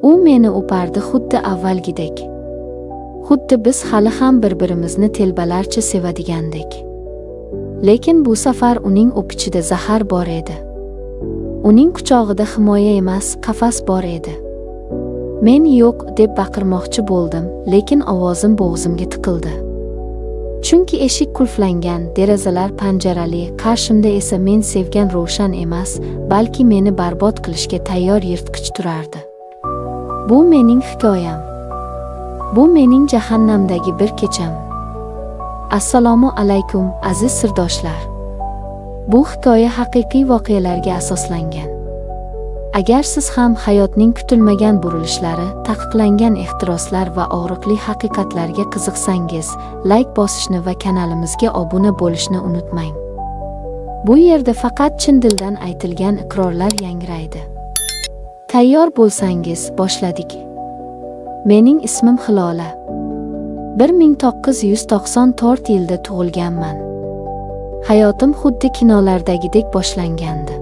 U meni o'pardi xuddi avvalgidek. Xuddi biz hali ham bir-birimizni telbalarcha sevadigandek. Lekin bu safar uning o'pichida zahar bor edi. Uning quchog'ida himoya emas, qafas bor edi. Men "Yo'q!" deb baqirmoqchi bo'ldim, lekin ovozim bo'g'zimga tiqildi. Chunki eshik qulflangan, derazalar panjarali, qarshimda esa men sevgan Rovshan emas, balki meni barbod qilishga tayyor yirtqich turardi. Bu mening hikoyam. Bu mening jahannamdagi bir kecham. Assalomu alaykum, aziz sirdoshlar. Bu hikoya haqiqiy voqealarga asoslangan. Agar siz ham hayotning kutilmagan burilishlari, taqiqlangan ehtiroslar va og'riqli haqiqatlarga qiziqsangiz, layk bosishni va kanalimizga obuna bo'lishni unutmang. Bu yerda faqat chin dildan aytilgan iqrorlar yangraydi. Tayyor bo'lsangiz, boshladik. Mening ismim Hilola. 1994 yilda tug'ilganman. Hayotim xuddi kinolardagidek boshlangandi.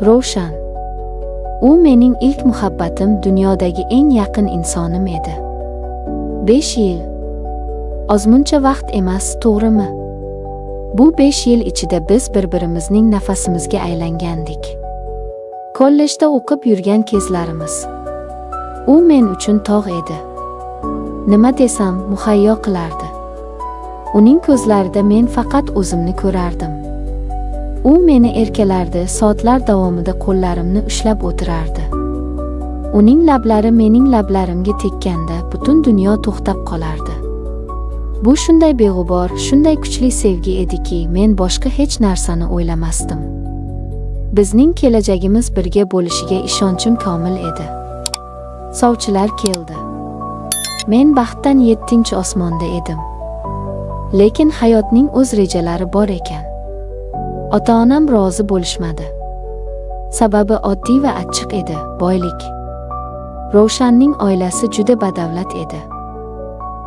Rovshan. U mening ilk muhabbatim, dunyodagi eng yaqin insonim edi. 5 yil. Ozmuncha vaqt emas, to'g'rimi? Bu 5 yil ichida biz bir-birimizning nafasimizga aylangandik. Kollejda o'qib yurgan kezlarimiz. U men uchun tog' edi. Nima desam, muhayyo qilardi. Uning ko'zlarida men faqat o'zimni ko'rardim. U meni erkalardi, soatlar davomida qo'llarimni ushlab o'tirardi. Uning lablari mening lablarimga tekkanda butun dunyo to'xtab qolardi. Bu shunday beg'ubor, shunday kuchli sevgi ediki, men boshqa hech narsani o'ylamasdim. Bizning kelajagimiz birga bo'lishiga ishonchim komil edi. Sovchilar keldi. Men baxtdan yettinchi osmonda edim. Lekin hayotning o'z rejalari bor ekan. Ota-onam rozi bo'lishmadi. Sababi oddiy va achchiq edi: boylik. Rovshanning oilasi juda badavlat edi.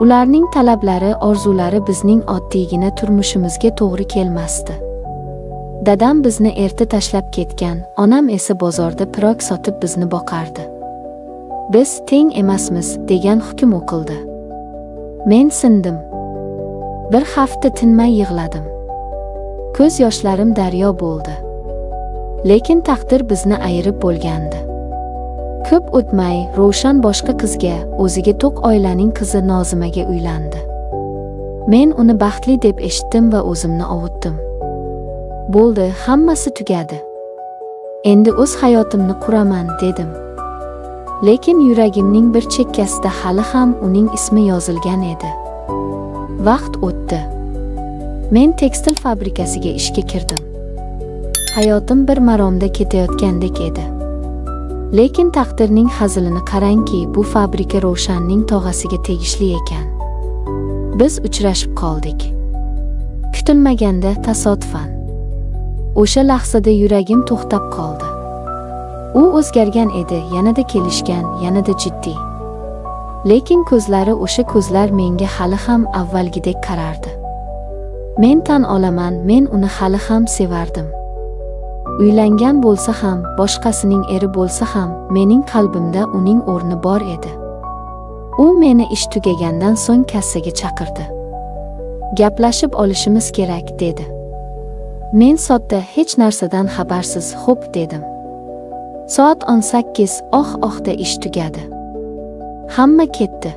Ularning talablari, orzulari bizning oddiygina turmushimizga to'g'ri kelmasdi. Dadam bizni erta tashlab ketgan, onam esa bozorda pirog sotib bizni boqardi. "Biz teng emasmiz" degan hukm o'qildi. Men sindim. Bir hafta tinmay yig'ladim. Ko'z yoshlarim daryo bo'ldi. Lekin taqdir bizni ayirib bo'lgandi. Ko'p o'tmay Rovshan boshqa qizga, o'ziga to'q oilaning qizi Nozimaga uylandi. Men uni baxtli deb eshitdim va o'zimni ovutdim. Bo'ldi, hammasi tugadi. Endi o'z hayotimni quraman, dedim. Lekin yuragimning bir chekkasida hali ham uning ismi yozilgan edi. Vaqt o'tdi. Men tekstil fabrikasiga ishga kirdim. Hayotim bir maromda ketayotgandek edi. Lekin taqdirning hazilini qarangki, bu fabrika Rovshanning tog'asiga tegishli ekan. Biz uchrashib qoldik. Kutilmaganda, tasodifan. O'sha lahzada yuragim to'xtab qoldi. U o'zgargan edi, yanada kelishgan, yanada jiddiy. Lekin ko'zlari, o'sha ko'zlar menga hali ham avvalgidek qarardi. Men tan olaman, men uni hali ham sevardim. Uylangan bo'lsa ham, boshqasining eri bo'lsa ham, mening qalbimda uning o'rni bor edi. U meni ish tugagandan so'ng kassaga chaqirdi. "Gaplashib olishimiz kerak", dedi. Men sodda, hech narsadan xabarsiz "Xo'p" dedim. Soat 18 oh ohda ish tugadi. Hamma ketdi.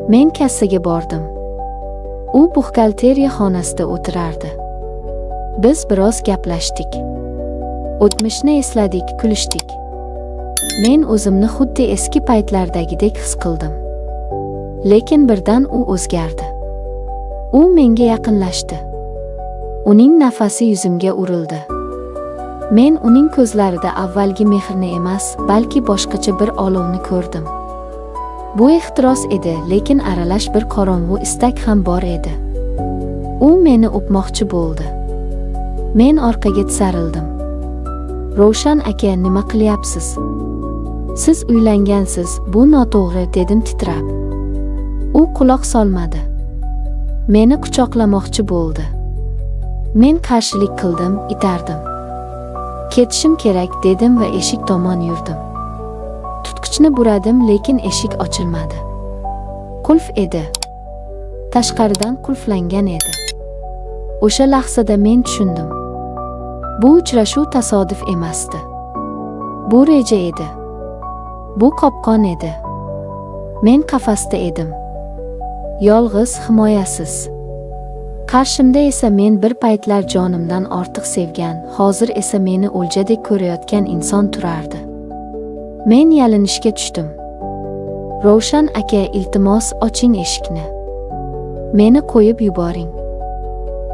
Men kassaga bordim. U buxgalteriya xonasida o'tirardi. Biz biroz gaplashdik. O'tmishni esladik, kulishdik. Men o'zimni xuddi eski paytlardagidek his qildim. Lekin birdan u o'zgardi. U menga yaqinlashdi. Uning nafasi yuzimga urildi. Men uning ko'zlarida avvalgi mehrni emas, balki boshqacha bir olovni ko'rdim. Bu ehtiros edi, lekin aralash bir qorong'u istak ham bor edi. U meni o'pmoqchi bo'ldi. Men orqaga tisarildim. "Rovshan aka, nima qilyapsiz? Siz uylangansiz, bu noto'g'ri", dedim titrab. U quloq solmadi. Meni quchoqlamoqchi bo'ldi. Men qarshilik qildim, itardim. "Ketishim kerak", dedim va eshik tomon yurdim. Tutqichlarni Qulfni buradim, lekin eshik ochilmadi. Qulf edi. Tashqaridan qulflangan edi. O'sha lahzada men tushundim. Bu uchrashuv tasodif emasdi. Bu reja edi. Bu qopqon edi. Men qafasda edim. Yolg'iz, himoyasiz. Qarshimda esa men bir paytlar jonimdan ortiq sevgan, hozir esa meni o'ljadek ko'rayotgan inson turardi. Men yalinishga tushdim. Rovshan aka, iltimos, oching eshikni. Meni qo'yib yuboring.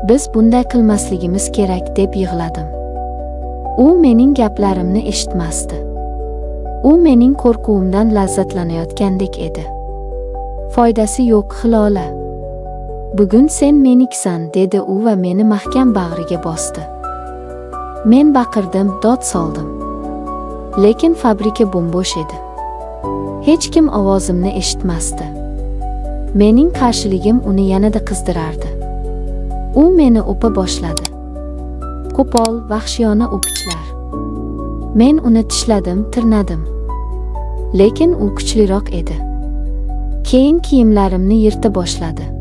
Biz bunday qilmasligimiz kerak, deb yig'ladim. U mening gaplarimni eshitmasdi. U mening qo'rquvimdan lazzatlanayotgandek edi. Foydasi yo'q, Hilola. Bugun sen menikisan, dedi u va meni mahkam bag'riga bosdi. Men baqirdim, dod soldim. Lekin fabrika bo'm-bo'sh edi. Hech kim ovozimni eshitmasdi. Mening qarshiligim uni yanada qizdirardi. U meni o'pa boshladi. Qo'pol, vahshiyona o'pichlar. Men uni tishladim, tirnadim. Lekin u kuchliroq edi. Keyin kiyimlarimni yirta boshladi.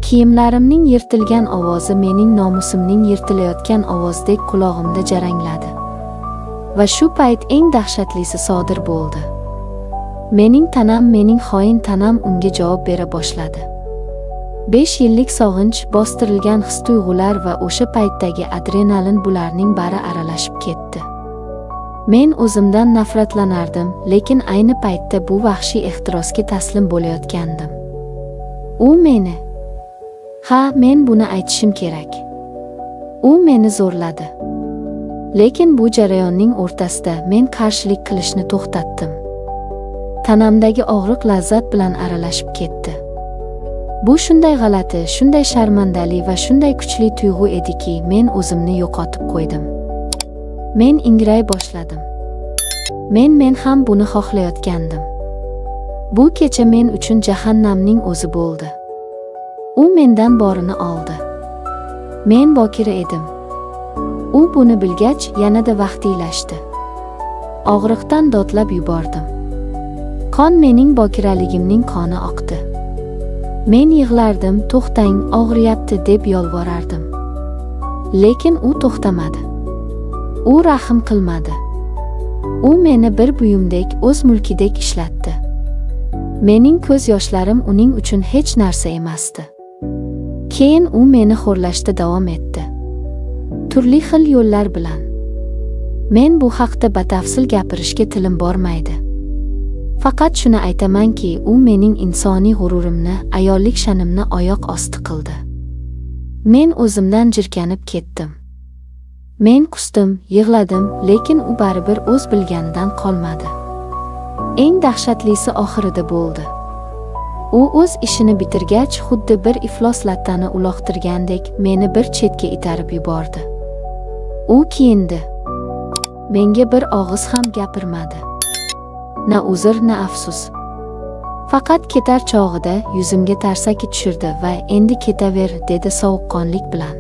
Kiyimlarimning yirtilgan ovozi mening nomusimning yirtilayotgan ovozidek qulog'imda jarangladi. Va shu payt eng dahshatlisi sodir bo'ldi. Mening tanam, mening xoin tanam unga javob bera boshladi. 5 yillik sog'inch, bostirilgan his-tuyg'ular va o'sha paytdagi adrenalin, bularning bari aralashib ketdi. Men o'zimdan nafratlanardim, lekin ayni paytda bu vahshiy ehtirosga taslim bo'layotgandim. U meni... Ha, men buni aytishim kerak. U meni zo'rladi. Lekin bu jarayonning o'rtasida men qarshilik qilishni to'xtatdim. Tanamdagi og'riq lazzat bilan aralashib ketdi. Bu shunday g'alati, shunday sharmandali va shunday kuchli tuyg'u ediki, men o'zimni yo'qotib qo'ydim. Men ingray boshladim. Men ham buni xohlayotgandim. Bu kecha men uchun jahannamning o'zi bo'ldi. U mendan borini oldi. Men bokira edim. U buni bilgach, yanada vahtiylashdi. Og'riqdan dodlab yubordim. Qon, mening bokiraligimning qoni oqdi. Men yig'lardim, to'xtang, og'riyapti, deb yolvorardim. Lekin u to'xtamadi. U rahm qilmadi. U meni bir buyumdek, o'z mulkidek ishlatdi. Mening ko'z yoshlarim uning uchun hech narsa emasdi. Keyin u meni xo'rlashda davom etdi. Turli xil yo'llar bilan. Men bu haqda batafsil gapirishga tilim bormaydi. Faqat shuni aytamanki, u mening insoniy g'ururimni, ayollik sha'nimni oyoq osti qildi. Men o'zimdan jirkanib ketdim. Men qusdim, yig'ladim, lekin u baribir o'z bilganidan qolmadi. Eng dahshatlisi oxirida bo'ldi. U o'z ishini bitirgach, xuddi bir iflos lattani uloqtirgandek, meni bir chetga itarib yubordi. U kiyindi. Menga bir og'iz ham gapirmadi. Na uzr, na afsus. Faqat ketar chog'ida yuzimga tarsaki tushirdi va endi ketaver, dedi sovuqqonlik bilan.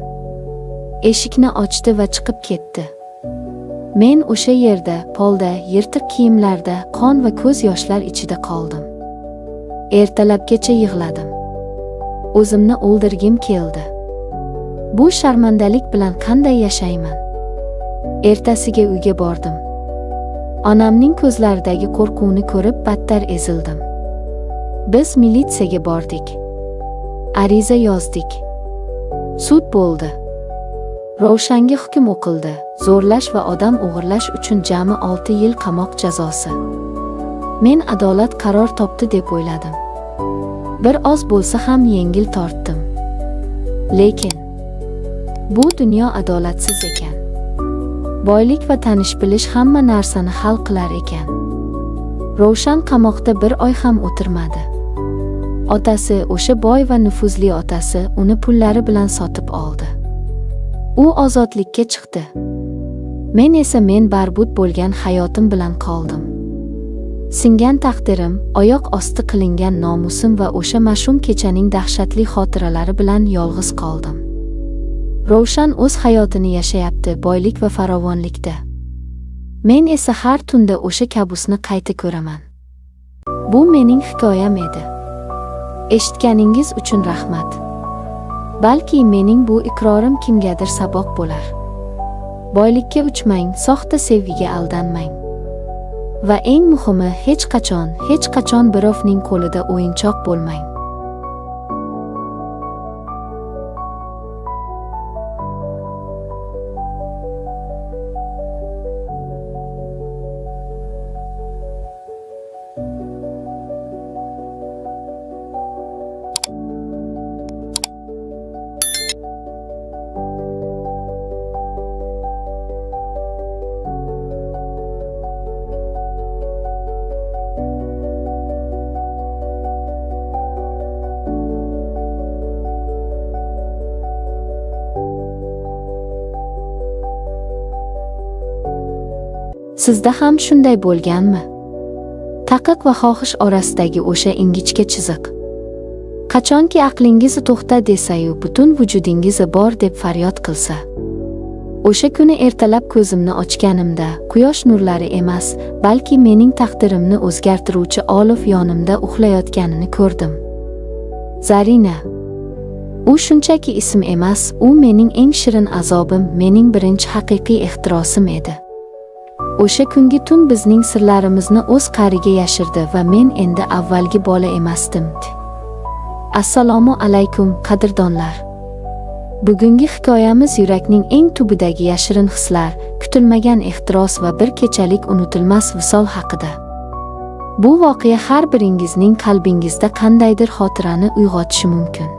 Eshikni ochdi va chiqib ketdi. Men o'sha yerda, polda, yirtiq kiyimlarda, qon va ko'z yoshlar ichida qoldim. Ertalabgacha yig'ladim. O'zimni o'ldirgim keldi. Bu sharmandalik bilan qanday yashayman? Ertasiga uyga bordim. Onamning ko'zlaridagi qo'rquvni ko'rib battar ezildim. Biz militsiyaga bordik. Ariza yozdik. Sud bo'ldi. Rovshanga hukm o'qildi. Zo'rlash va odam o'g'irlash uchun jami 6 yil qamoq jazosi. Men adolat qaror topdi deb o'yladim. Bir oz bo'lsa ham yengil tortdim. Lekin bu dunyo adolatsiz ekan. Boylik va tanish bilish hamma narsani hal qilar ekan. Rovshan qamoqda bir oy ham o'tirmadi. Otasi, o'sha boy va nufuzli otasi uni pullari bilan sotib oldi. U ozodlikka chiqdi. Men esa men barbud bo'lgan hayotim bilan qoldim. Singan taqdirim, oyoq osti qilingan nomusim va o'sha mash'um kechaning dahshatli xotiralari bilan yolg'iz qoldim. Rovshan o'z hayotini yashayapti, boylik va farovonlikda. Men esa har tunda o'sha kabusni qayta ko'raman. Bu mening hikoyam edi. Eshitganingiz uchun rahmat. Balki mening bu iqrorim kimgadir saboq bo'lar. Boylikka uchmang, soxta sevgiga aldanmang. Va eng muhimi, hech qachon, hech qachon birovning qo'lida o'yinchoq bo'lmang. Sizda ham shunday bo'lganmi? Taqiq va xohish orasidagi o'sha ingichka chiziq. Qachonki aqlingiz to'xta desa-yu, butun vujudingiz bor deb faryod qilsa. O'sha kuni ertalab ko'zimni ochganimda, quyosh nurlari emas, balki mening taqdirimni o'zgartiruvchi olov yonimda uxlayotganini ko'rdim. Zarina. U shunchaki ism emas, u mening eng shirin azobim, mening birinchi haqiqiy ehtirosim edi. O'sha kungi tun bizning sirlarimizni o'z qa'riga yashirdi va men endi avvalgi bola emasdim. Assalomu alaykum, qadrdonlar. Bugungi hikoyamiz yurakning eng tubidagi yashirin hislar, kutilmagan ehtiros va bir kechalik unutilmas visol haqida. Bu voqea har biringizning qalbingizda qandaydir xotirani uyg'otishi mumkin.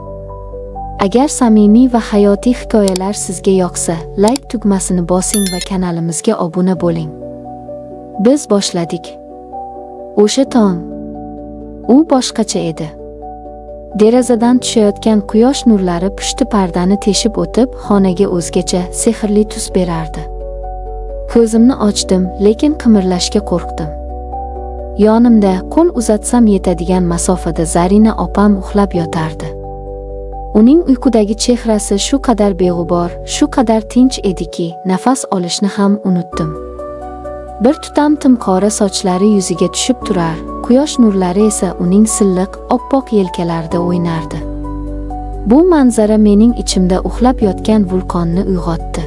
Agar samimiy va hayotiy hikoyalar sizga yoqsa, like tugmasini bosing va kanalimizga obuna bo'ling. Biz boshladik. O'sha tong. U boshqacha edi. Derazadan tushayotgan quyosh nurlari pushti pardani teshib o'tib, xonaga o'zgacha, sehrli tus berardi. Ko'zimni ochdim, lekin qimirlashga qo'rqdim. Yonimda qo'l uzatsam yetadigan masofada Zarina opam uxlab yotardi. Uning uyqudagi chehrasi shu qadar beg'ubor, shu qadar tinch ediki, nafas olishni ham unutdim. Bir tutam tim qora sochlari yuziga tushib turar, quyosh nurlari esa uning silliq, oppoq yelkalarida o'ynardi. Bu manzara mening ichimda uxlab yotgan vulqonni uyg'otdi.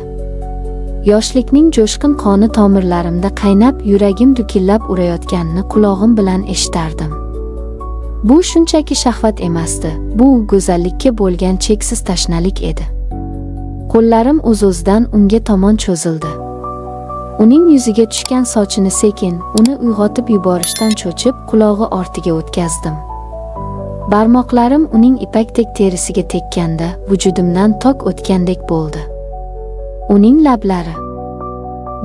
Yoshlikning jo'shqin qoni tomirlarimda qaynab, yuragim dukillab urayotganini qulog'im bilan eshitardim. Bu shunchaki shahvat emasdi, bu go'zallikka bo'lgan cheksiz tashnalik edi. Qo'llarim o'z-o'zidan unga tomon cho'zildi. Uning yuziga tushgan sochini sekin, uni uyg'otib yuborishdan cho'chib, qulog'i ortiga o'tkazdim. Barmoqlarim uning ipakdek terisiga tekkanda, vujudimdan tok o'tgandek bo'ldi. Uning lablari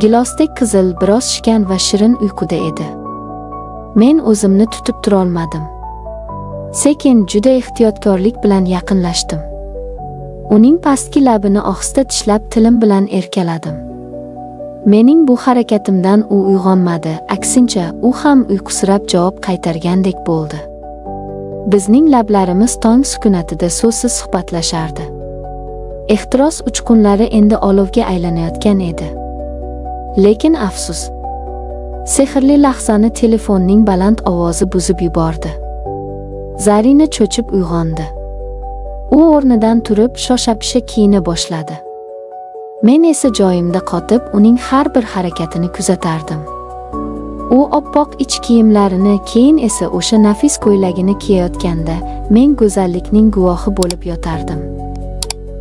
gilosdek qizil, biroz shishgan va shirin uyquda edi. Men o'zimni tutib turolmadim. Sekin, juda ehtiyotkorlik bilan yaqinlashdim. Uning pastki labini ohista tishlab, tilim bilan erkaladim. Mening bu harakatimdan u uyg'onmadi, aksincha, u ham uyqusirab javob qaytargandek bo'ldi. Bizning lablarimiz tong sukunatida so'zsiz suhbatlashardi. Ehtiros uchqunlari endi olovga aylanayotgan edi. Lekin afsus, sehrli lahzani telefonning baland ovozi buzib yubordi. Zarina cho'chib uyg'ondi. U o'rnidan turib, shosha-pisha kiyina boshladi. Men esa joyimda qotib, uning har bir harakatini kuzatardim. U oppoq ich kiyimlarini, keyin esa o'sha nafis ko'ylagini kiyayotganda, men go'zallikning guvohi bo'lib yotardim.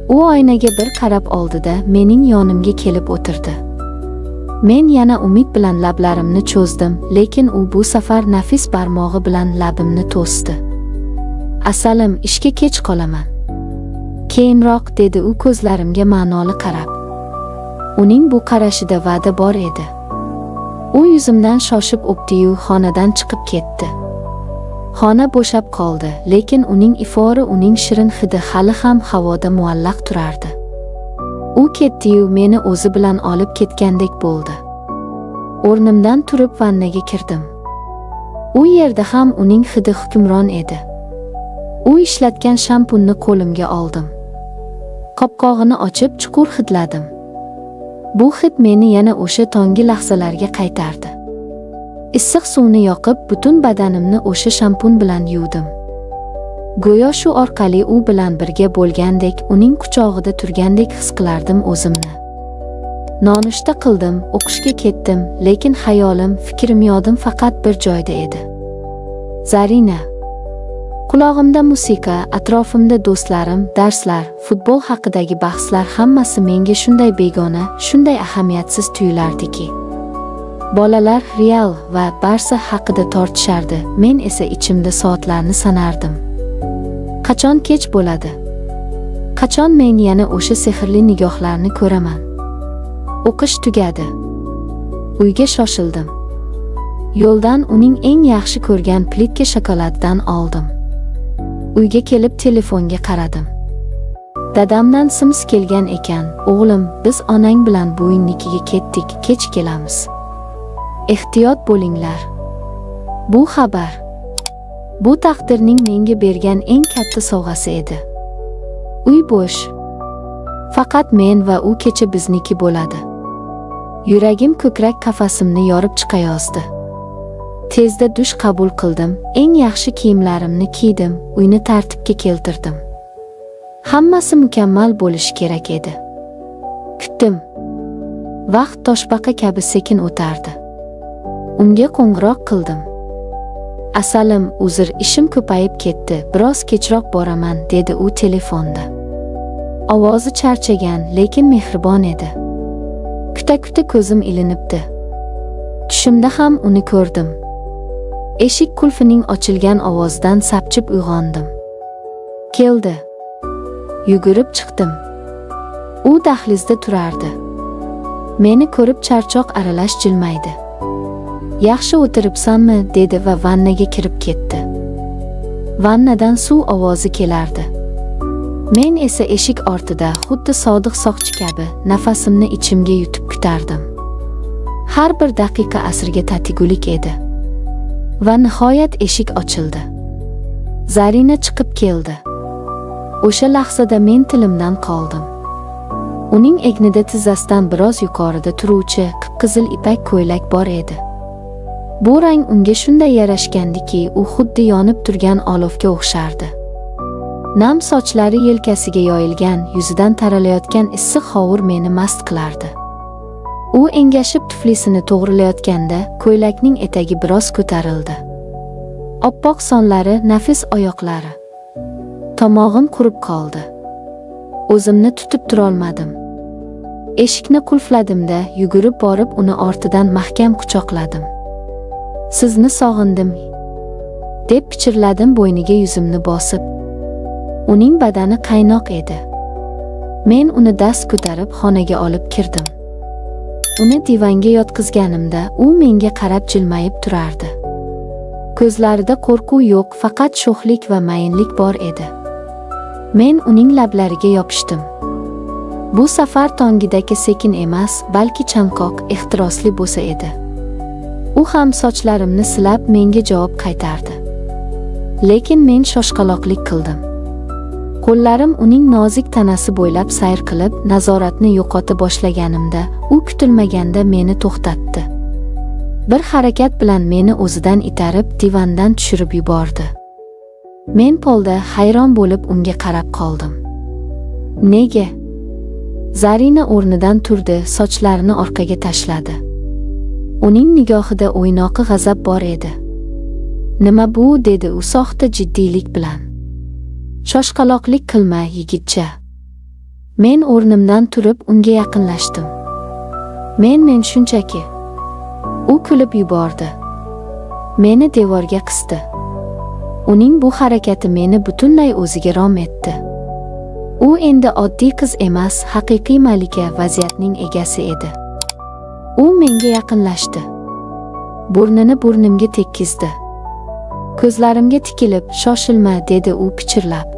U oynaga bir qarab oldida mening yonimga kelib o'tirdi. Men yana umid bilan lablarimni cho'zdim, lekin u bu safar nafis barmog'i bilan labimni to'sdi. Asalim, ishga kech qolaman. Keyinroq, dedi u ko'zlarimga ma'noli qarab. Uning bu qarashida va'da bor edi. U yuzimdan shoshib o'pdi-yu, xonadan chiqib ketdi. Xona bo'shab qoldi, lekin uning ifori, uning shirin hidi hali ham havoda muallaq turardi. U ketdi-yu, meni o'zi bilan olib ketgandek bo'ldi. O'rnimdan turib vannaga kirdim. U yerda ham uning hidi hukmron edi. U ishlatgan shampunni qo'limga oldim. Qopqog'ini ochib chuqur hidladim. Bu hid meni yana o'sha tongi lahzalarga qaytardi. Issiq suvni yoqib, butun badanimni o'sha shampun bilan yuvdim. Go'yo shu orqali u bilan birga bo'lgandek, uning quchog'ida turgandek his qilardim o'zimni. Nonushta qildim, o'qishga ketdim, lekin xayolim, fikrim, yodim faqat bir joyda edi. Zarina. Qulog'imda musiqa, atrofimda do'stlarim, darslar, futbol haqidagi bahslar hammasi menga shunday begona, shunday ahamiyatsiz tuyulardiki. Bolalar Real va Barsa haqida tortishardi, men esa ichimda soatlarni sanardim. Qachon kech bo'ladi? Qachon men yana o'sha sehrli nigohlarni ko'raman? O'qish tugadi. Uyga shoshildim. Yo'ldan uning eng yaxshi ko'rgan plitka shokoladidan oldim. Uyga kelib telefonga qaradim. Dadamdan SMS kelgan ekan: "O'g'lim, biz onang bilan buvingnikiga ketdik, kech kelamiz. Ehtiyot bo'linglar." Bu xabar, bu taqdirning menga bergan eng katta sovg'asi edi. Uy bo'sh. Faqat men va u. Kecha bizniki bo'ladi. Yuragim ko'krak qafasimni yorib chiqayozdi. Tezda dush qabul qildim, eng yaxshi kiyimlarimni kiydim, uyni tartibga keltirdim. Hammasi mukammal bo'lishi kerak edi. Kutdim. Vaqt toshbaqa kabi sekin o'tardi. Unga qo'ng'iroq qildim. "Asalim, uzr, ishim ko'payib ketdi, biroz kechroq boraman", dedi u telefonda. Ovozi charchagan, lekin mehribon edi. Kuta-kuta ko'zim ilinibdi. Tushimda ham uni ko'rdim. Eshik qulfining ochilgan ovozidan sapchib uyg'ondim. Keldi. Yugurib chiqdim. U dahlizda turardi. Meni ko'rib charchoq aralash jilmaydi. "Yaxshi o'tiribsanmi?" dedi va vannaga kirib ketdi. Vannadan suv ovozi kelardi. Men esa eshik ortida xuddi sodiq soqchi kabi nafasimni ichimga yutib kutardim. Har bir daqiqa asrga tatigulik edi. Va nihoyat eshik ochildi. Zarina chiqib keldi. O'sha lahzada men tilimdan qoldim. Uning egnida tizzasidan biroz yuqorida turuvchi qip-qizil ipak ko'ylak bor edi. Bu rang unga shunday yarashgandiki, u xuddi yonib turgan olovga o'xshardi. Nam sochlari yelkasiga yoyilgan, yuzidan taralayotgan issiq hovur meni mast qilardi. U engashib tuflisini to'g'rilayotganda ko'ylakning etagi biroz ko'tarildi. Oppoq sonlari, nafis oyoqlari. Tomog'im qurib qoldi. O'zimni tutib turolmadim. Eshikni qulfladimda, yugurib borib uni ortidan mahkam quchoqladim. "Sizni sog'indim", deb pichirladim bo'yniga yuzimni bosib. Uning badani qaynoq edi. Men uni dast ko'tarib xonaga olib kirdim. Uni divanga yotqizganimda u menga qarab jilmayib turardi. Ko'zlarida qo'rquv yo'q, faqat sho'xlik va mayinlik bor edi. Men uning lablariga yopishdim. Bu safar tongidagi sekin emas, balki chanqoq, ehtirosli bo'sa edi. U ham sochlarimni silab menga javob qaytardi. Lekin men shoshqaloqlik qildim. Qo'llarim uning nozik tanasi bo'ylab sayr qilib, nazoratni yo'qota boshlaganimda, u kutilmaganda meni to'xtatdi. Bir harakat bilan meni o'zidan itarib, divandan tushirib yubordi. Men polda hayron bo'lib unga qarab qoldim. "Nega?" Zarina o'rnidan turdi, sochlarini orqaga tashladi. Uning nigohida o'ynoqi g'azab bor edi. "Nima bu?" dedi u soxta jiddiylik bilan. "Shoshqaloqlik qilma, yigitcha." Men o'rnimdan turib unga yaqinlashdim. Men shunchaki." U kulib yubordi. Meni devorga qisdi. Uning bu harakati meni butunlay o'ziga rom etdi. U endi oddiy qiz emas, haqiqiy malika, vaziyatning egasi edi. U menga yaqinlashdi. Burnini burnimga tekkizdi. Ko'zlarimga tikilib, "Shoshilma", dedi u pichirlab.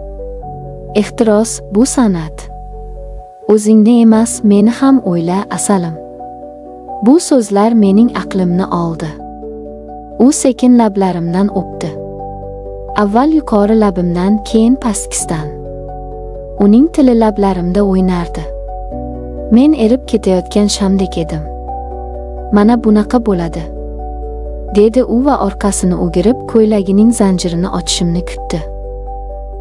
"Ehtiros bu san'at. O'zingni emas, meni ham o'yla, asalim." Bu so'zlar mening aqlimni oldi. U sekin lablarimdan o'pdi. Avval yuqori labimdan, keyin pastkisdan. Uning tili lablarimda o'ynardi. Men erib ketayotgan shamdek edim. "Mana bunaqa bo'ladi", dedi u va orqasini o'girib, ko'ylagining zanjirini ochishimni kutdi.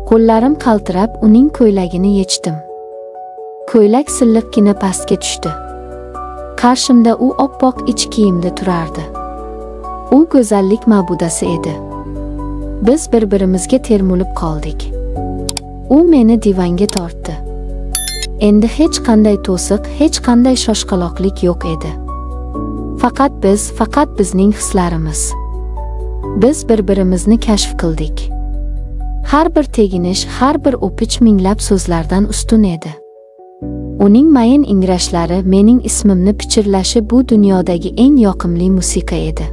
Qo'llarim qaltirab, uning ko'ylagini yechdim. Ko'ylak silliqqina pastga tushdi. Qarshimda u oppoq ich kiyimda turardi. U go'zallik ma'budasi edi. Biz bir-birimizga termulib qoldik. U meni divanga tortdi. Endi hech qanday to'siq, hech qanday shoshqaloqlik yo'q edi. Faqat biz, faqat bizning hislarimiz. Biz bir-birimizni kashf qildik. Har bir teginish, har bir o'pich minglab so'zlardan ustun edi. Uning mayin ingrashlari, mening ismimni pichirlashi bu dunyodagi eng yoqimli musiqa edi.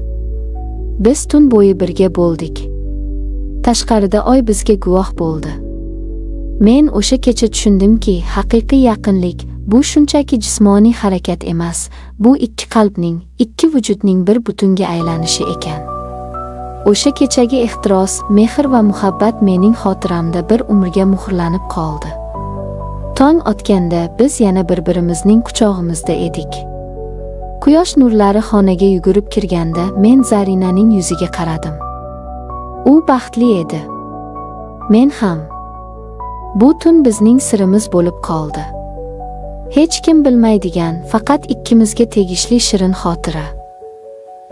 Biz tun bo'yi birga bo'ldik. Tashqarida oy bizga guvoh bo'ldi. Men o'sha kecha tushundimki, haqiqiy yaqinlik bu shunchaki jismoniy harakat emas, bu ikki qalbning, ikki vujudning bir butunga aylanishi ekan. O'sha kechagi ehtiros, mehr va muhabbat mening xotiramda bir umrga muhrlanib qoldi. Tong otganda biz yana bir-birimizning quchog'imizda edik. Quyosh nurlari xonaga yugurib kirganda men Zarinaning yuziga qaradim. U baxtli edi. Men ham. Bu tun bizning sirimiz bo'lib qoldi. Hech kim bilmaydigan, faqat ikkimizga tegishli shirin xotira.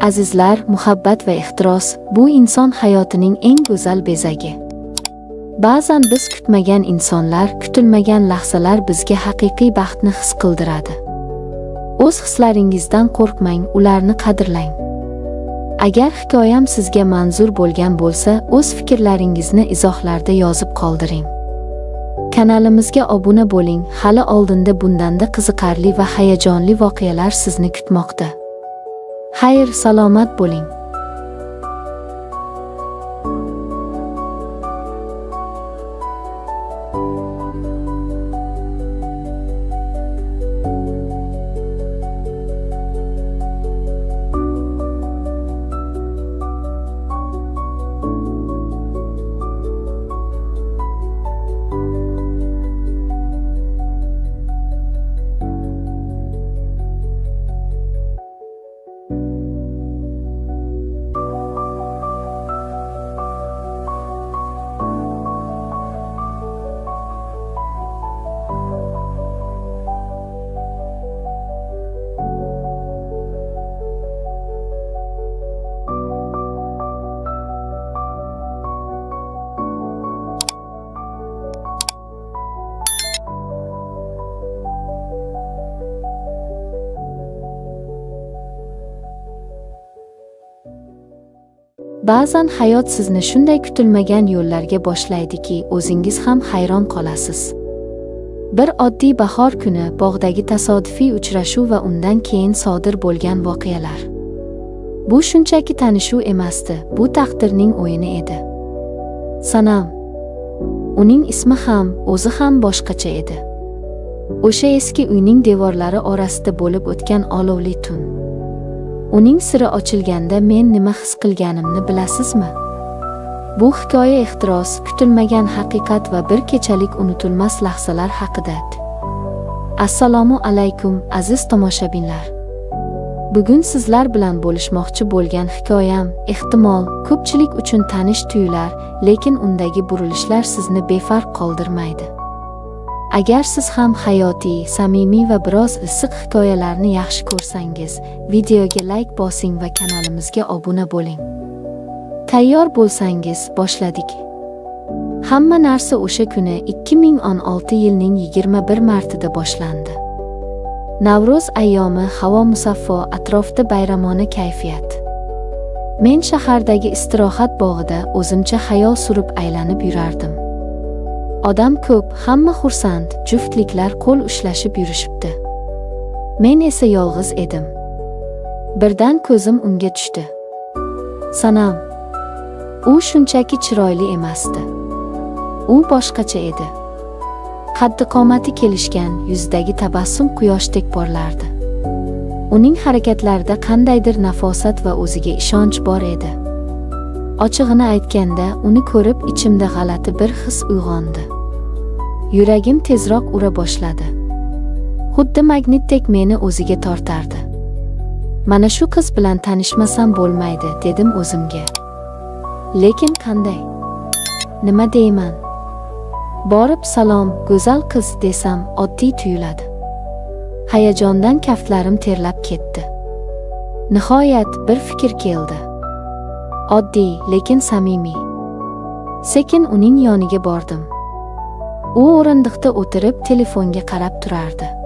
Azizlar, muhabbat va ehtiros bu inson hayotining eng go'zal bezagi. Ba'zan biz kutmagan insonlar, kutilmagan lahzalar bizga haqiqiy baxtni his qildiradi. O'z hislaringizdan qo'rqmang, ularni qadrlang. Agar hikoyam sizga manzur bo'lgan bo'lsa, o'z fikrlaringizni izohlarda yozib qoldiring. Kanalimizga obuna bo'ling, hali oldinda bundanda qiziqarli va hayajonli voqealar sizni kutmoqda. Xayr, salomat bo'ling. Ba'zan hayot sizni shunday kutilmagan yo'llarga boshlaydiki, o'zingiz ham hayron qolasiz. Bir oddiy bahor kuni bog'dagi tasodifiy uchrashuv va undan keyin sodir bo'lgan voqealar. Bu shunchaki tanishuv emasdi, bu taqdirning o'yini edi. Sanam. Uning ismi ham, o'zi ham boshqacha edi. O'sha eski uyning devorlari orasida bo'lib o'tgan olovli tun. Uning siri ochilganda men nima his qilganimni bilasizmi? Bu hikoya ehtiros, kutilmagan haqiqat va bir kechalik unutilmas lahzalar haqida. Assalomu alaykum, aziz tomoshabinlar. Bugun sizlar bilan bo'lishmoqchi bo'lgan hikoyam, ehtimol, ko'pchilik uchun tanish tuyular, lekin undagi burilishlar sizni befarq qoldirmaydi. Agar siz ham hayotiy, samimiy va biroz issiq hikoyalarni yaxshi ko'rsangiz, videoga like bosing va kanalimizga obuna bo'ling. Tayyor bo'lsangiz, boshladik. Hamma narsa o'sha kuni 2016 yilning 21 martida boshlandi. Navro'z ayyomi, havo musaffo, atrofda bayramona kayfiyat. Men shahardagi istirohat bog'ida o'zimcha xayol surib aylanib yurardim. Odam ko'p, hamma xursand, juftliklar qo'l ushlashib yurishibdi. Men esa yolg'iz edim. Birdan ko'zim unga tushdi. Sanam. U shunchaki chiroyli emasdi. U boshqacha edi. Qaddi-qomati kelishgan, yuzidagi tabassum quyoshdek porlardi. Uning harakatlarida qandaydir nafosat va o'ziga ishonch bor edi. Ochig'ini aytganda, uni ko'rib ichimda g'alati bir his uyg'ondi. Yuragim tezroq ura boshladi. Xuddi magnitdek meni o'ziga tortardi. Mana shu qiz bilan tanishmasam bo'lmaydi, dedim o'zimga. Lekin qanday? Nima deyman? Borib salom, go'zal qiz desam oddiy tuyuladi. Hayajondan kaftlarim terlab ketdi. Nihoyat bir fikr keldi. Oddiy, lekin samimiy. Sekin uning yoniga bordim. U o'rindiqda o'tirib telefonga qarab turardi.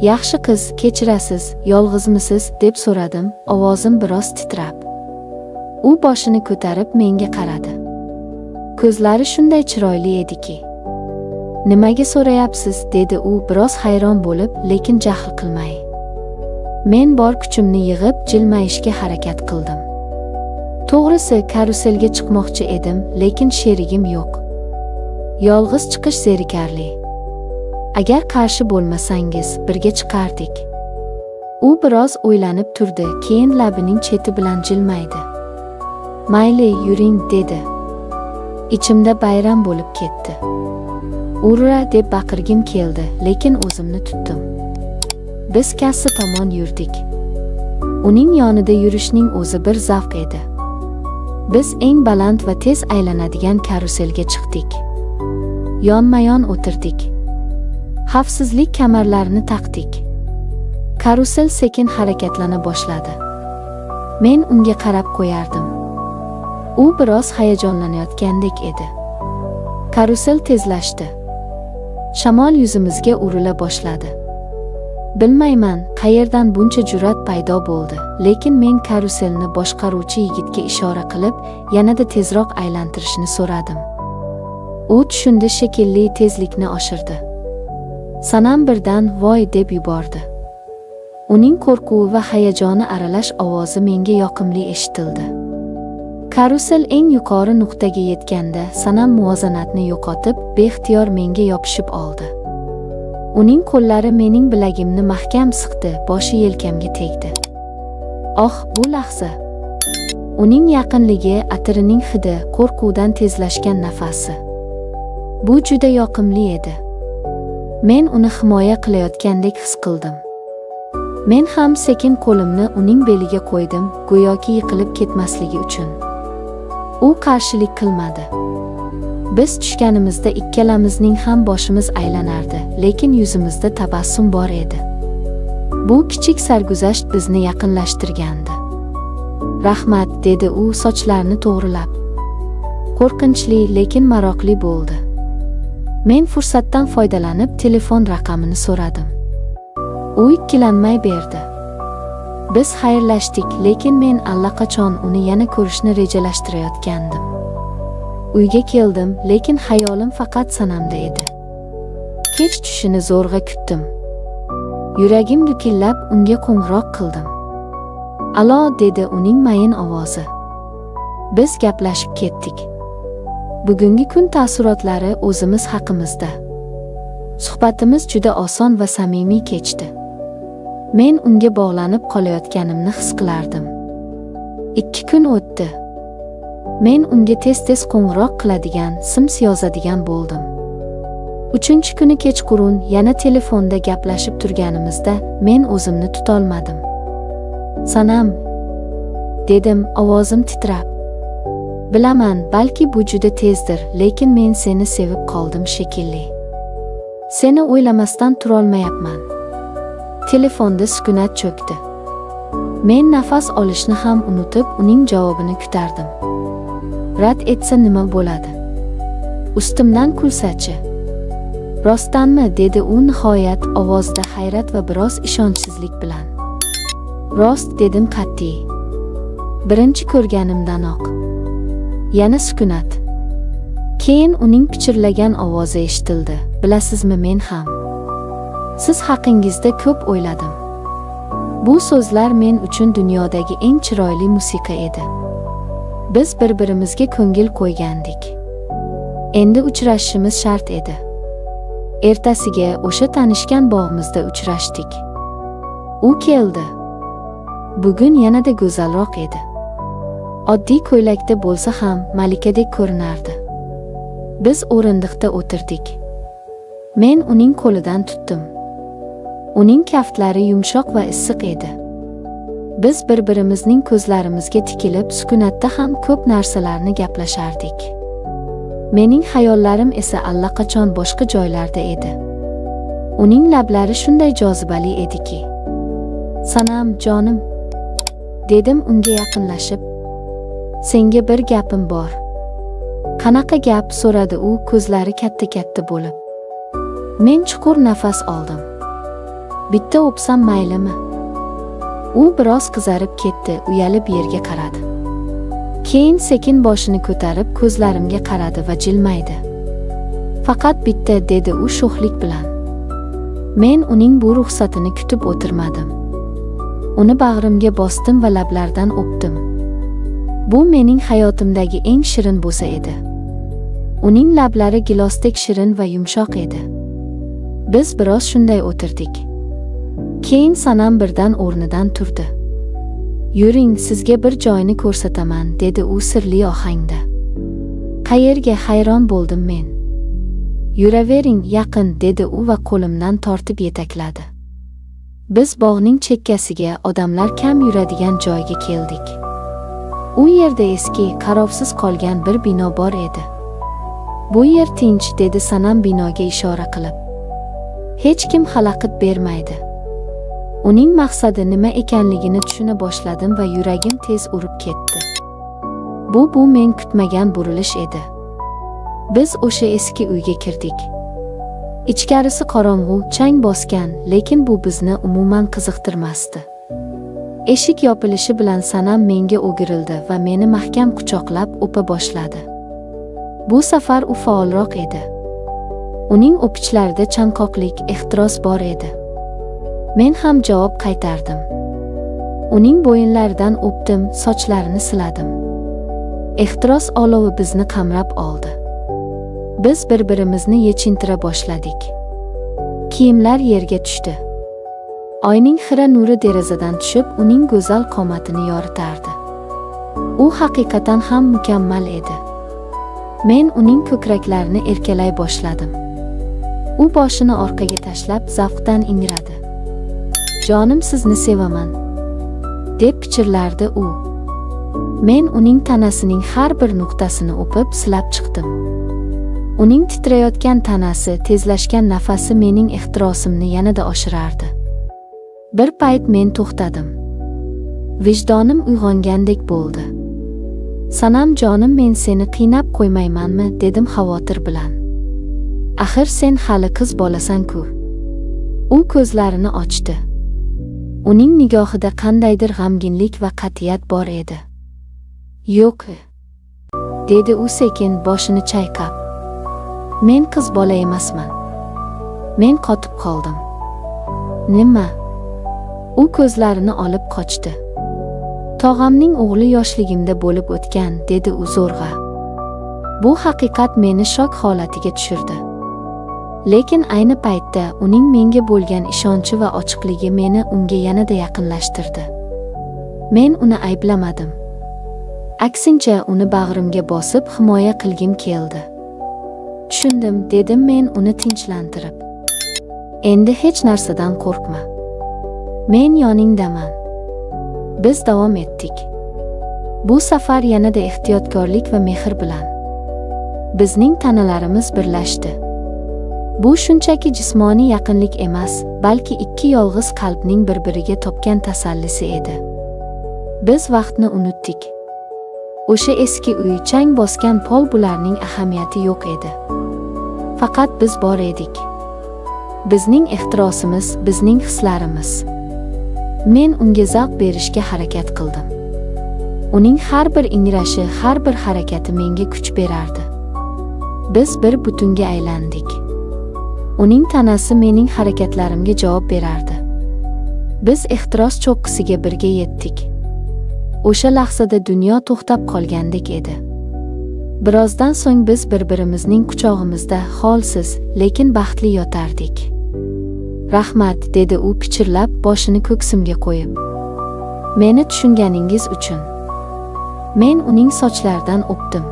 Yaxshi qiz, kechirasiz, yolg'izmisiz, deb so'radim, ovozim biroz titrab. U boshini ko'tarib menga qaradi. Ko'zlari shunday chiroyli ediki. Nimaga so'rayapsiz, dedi u biroz hayron bo'lib, lekin jahl qilmay. Men bor kuchimni yig'ib jilmayishga harakat qildim. To'g'risi, karuselga chiqmoqchi edim, lekin sherigim yo'q. Yolg'iz chiqish zerikarli. Agar qarshi bo'lmasangiz, birga chiqardik. U biroz o'ylanib turdi, keyin labining cheti bilan jilmaydi. Mayli, yuring, dedi. Ichimda bayram bo'lib ketdi. Urra deb baqirgim keldi, lekin o'zimni tutdim. Biz kassa tomon yurdik. Uning yonida yurishning o'zi bir zavq edi. Biz eng baland va tez aylanadigan karuselga chiqdik. Yonma-yon o'tirdik. Xavfsizlik kamarlarini taqdik. Karusel sekin harakatlana boshladi. Men unga qarab qo'yardim. U biroz hayajonlanayotgandek edi. Karusel tezlashdi. Shamol yuzimizga urila boshladi. Bilmayman, qayerdan buncha jur'at paydo bo'ldi, lekin men karuselni boshqaruvchi yigitga ishora qilib, yanada tezroq aylantirishni so'radim. U tushundi shekilli, tezlikni oshirdi. Sanam birdan voy deb yubordi. Uning qo'rquvi va hayajoni aralash ovozi menga yoqimli eshitildi. Karusel eng yuqori nuqtaga yetganda Sanam muvozanatni yo'qotib, beixtiyor menga yopishib oldi. Uning qo'llari mening bilagimni mahkam siqdi, boshi yelkamga tegdi. Oh, bu lahza! Uning yaqinligi, atirining hidi, qo'rquvdan tezlashgan nafasi. Bu juda yoqimli edi. Men uni himoya qilayotgandek his qildim. Men ham sekin qo'limni uning beliga qo'ydim, go'yoki yiqilib ketmasligi uchun. U qarshilik qilmadi. Biz tushganimizda ikkalamizning ham boshimiz aylanardi, lekin yuzimizda tabassum bor edi. Bu kichik sarguzasht bizni yaqinlashtirgandi. Rahmat, dedi u sochlarini to'g'rilab. Qo'rqinchli, lekin maroqli bo'ldi. Men fursatdan foydalanib telefon raqamini so'radim. U ikkilanmay berdi. Biz xayrlashdik, lekin men allaqachon uni yana ko'rishni rejalashtirayotgandim. Uyga keldim, lekin xayolim faqat Sanamda edi. Kech tushishini zo'rg'a kutdim. Yuragim dukillab unga qo'ng'iroq qildim. Alo, dedi uning mayin ovozi. Biz gaplashib ketdik. Bugungi kun taassurotlari o'zimiz haqimizda. Suhbatimiz juda oson va samimiy kechdi. Men unga bog'lanib qolayotganimni his qilardim. 2 kun o'tdi. Men unga tez-tez qo'ng'iroq qiladigan, SMS yozadigan bo'ldim. 3-kuni kechqurun yana telefonda gaplashib turganimizda men o'zimni tutolmadim. Sanam, dedim, ovozim titrab. Bilaman, balki bu juda tezdir, lekin men seni sevib qoldim shekilli. Seni o'ylamasdan turolmayapman. Telefonda sukunat cho'kdi. Men nafas olishni ham unutib, uning javobini kutardim. Rad etsa nima bo'ladi? Ustimdan kulsachi? Rostdanmi, dedi u nihoyat, ovozida hayrat va biroz ishonchsizlik bilan. Rost, dedim qat'iy. Birinchi ko'rganimdanoq. Yana sukunat. Keyin uning pichirlagan ovozi eshitildi. Bilasizmi, men ham siz haqingizda ko'p o'yladim. Bu so'zlar men uchun dunyodagi eng chiroyli musiqa edi. Biz bir-birimizga ko'ngil qo'ygandik. Endi uchrashishimiz shart edi. Ertasiga o'sha tanishgan bog'imizda uchrashdik. U keldi. Bugun yanada go'zalroq edi. Oddiy ko'ylakda bo'lsa ham malikadek ko'rinardi. Biz o'rindiqda o'tirdik. Men uning qo'lidan tutdim. Uning kaftlari yumshoq va issiq edi. Biz bir-birimizning ko'zlarimizga tikilib, sukunatda ham ko'p narsalarni gaplashardik. Mening xayollarim esa allaqachon boshqa joylarda edi. Uning lablari shunday jozibali ediki. "Sanam, jonim," dedim unga yaqinlashib. "Senga bir gapim bor." "Qanaqa gap?" so'radi u, ko'zlari katta-katta bo'lib. Men chuqur nafas oldim. "Bitta o'psam maylimi?" U biroz qizarib ketdi, uyalib yerga qaradi. Keyin sekin boshini ko'tarib ko'zlarimga qaradi va jilmaydi. "Faqat bitta," dedi u sho'xlik bilan. Men uning bu ruxsatini kutib o'tirmadim. Uni bag'rimga bosdim va lablardan o'pdim. Bu mening hayotimdagi eng shirin bo'sa edi. Uning lablari gilosdek shirin va yumshoq edi. Biz biroz shunday o'tirdik. Keyin Sanam birdan o'rnidan turdi. "Yuring, sizga bir joyni ko'rsataman," dedi u sirli ohangda. "Qayerga?" hayron bo'ldim men. "Yuravering, yaqin," dedi u va qo'limdan tortib yetakladi. Biz bog'ning chekkasiga, odamlar kam yuradigan joyga keldik. U yerda eski, qarovsiz qolgan bir bino bor edi. "Bu yer tinch," dedi Sanam binoga ishora qilib. "Hech kim xalaqit bermaydi." Uning maqsadi nima ekanligini tushuna boshladim va yuragim tez urib ketdi. Bu men kutmagan burilish edi. Biz o'sha eski uyga kirdik. Ichkarisi qorong'u, chang bosgan, lekin bu bizni umuman qiziqtirmasdi. Eshik yopilishi bilan Sanam menga o'girildi va meni mahkam quchoqlab o'pa boshladi. Bu safar u faolroq edi. Uning o'pichlarida chanqoqlik, ehtiros bor edi. Men ham javob qaytardim. Uning bo'yinlaridan o'pdim, sochlarini siladim. Ehtiros olovi bizni qamrab oldi. Biz bir-birimizni yechintira boshladik. Kiyimlar yerga tushdi. Oyning xira nuri derazadan tushib, uning go'zal qomatini yoritardi. U haqiqatan ham mukammal edi. Men uning ko'kraklarini erkalay boshladim. U boshini orqaga tashlab, zavqdan ingradi. "Jonim, sizni sevaman," deb pichirlardi u. Men uning tanasining har bir nuqtasini o'pib, silab chiqdim. Uning titrayotgan tanasi, tezlashgan nafasi mening ehtirosimni yanada oshirardi. Bir payt men to'xtadim. Vijdonim uyg'ongandek bo'ldi. "Sanam jonim, men seni qiynab qo'ymaymanmi?" dedim xavotir bilan. "Axir sen hali qiz bolasan-ku." U ko'zlarini ochdi. Uning nigohida qandaydir g'amginlik va qat'iyat bor edi. "Yo'q," dedi u sekin, boshini chayqab. "Men qiz bola emasman." Men qotib qoldim. "Nima?" U ko'zlarini olib qochdi. "Tog'amning o'g'li yoshligimda bo'lib o'tgan," dedi u zo'rg'a. Bu haqiqat meni shok holatiga tushirdi. Lekin ayni paytda uning menga bo'lgan ishonchi va ochiqligi meni unga yanada yaqinlashtirdi. Men uni ayblamadim. Aksincha, uni bag'rimga bosib himoya qilgim keldi. "Tushundim," dedim men uni tinchlantirib. "Endi hech narsadan qo'rqma. Men yoningdaman." Biz davom etdik. Bu safar yanada ehtiyotkorlik va mehr bilan. Bizning tanalarimiz birlashdi. Bu shunchaki jismoniy yaqinlik emas, balki ikki yolg'iz qalbning bir-biriga topgan tasallisi edi. Biz vaqtni unutdik. O'sha eski uy, chang bosgan pol, bularning ahamiyati yo'q edi. Faqat biz bor edik. Bizning ehtirosimiz, bizning hislarimiz. Men unga zavq berishga harakat qildim. Uning har bir ingrashi, har bir harakati menga kuch berardi. Biz bir butunga aylandik. Uning tanasi mening harakatlarimga javob berardi. Biz ehtiros cho'qqisiga birga yetdik. O'sha lahzada dunyo to'xtab qolgandek edi. Birozdan so'ng biz bir-birimizning quchog'imizda holsiz, lekin baxtli yotardik. "Rahmat," dedi u pichirlab, boshini ko'ksimga qo'yib. "Meni tushunganingiz uchun." Men uning sochlaridan o'pdim.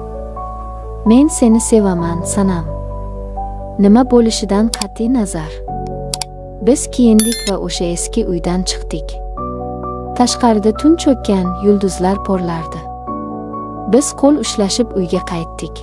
"Men seni sevaman, Sanam. Nima bo'lishidan qat'iy nazar." Biz kiyindik va o'sha eski uydan chiqdik. Tashqarida tun cho'kkan, yulduzlar porlardi. Biz qo'l ushlashib uyga qaytdik.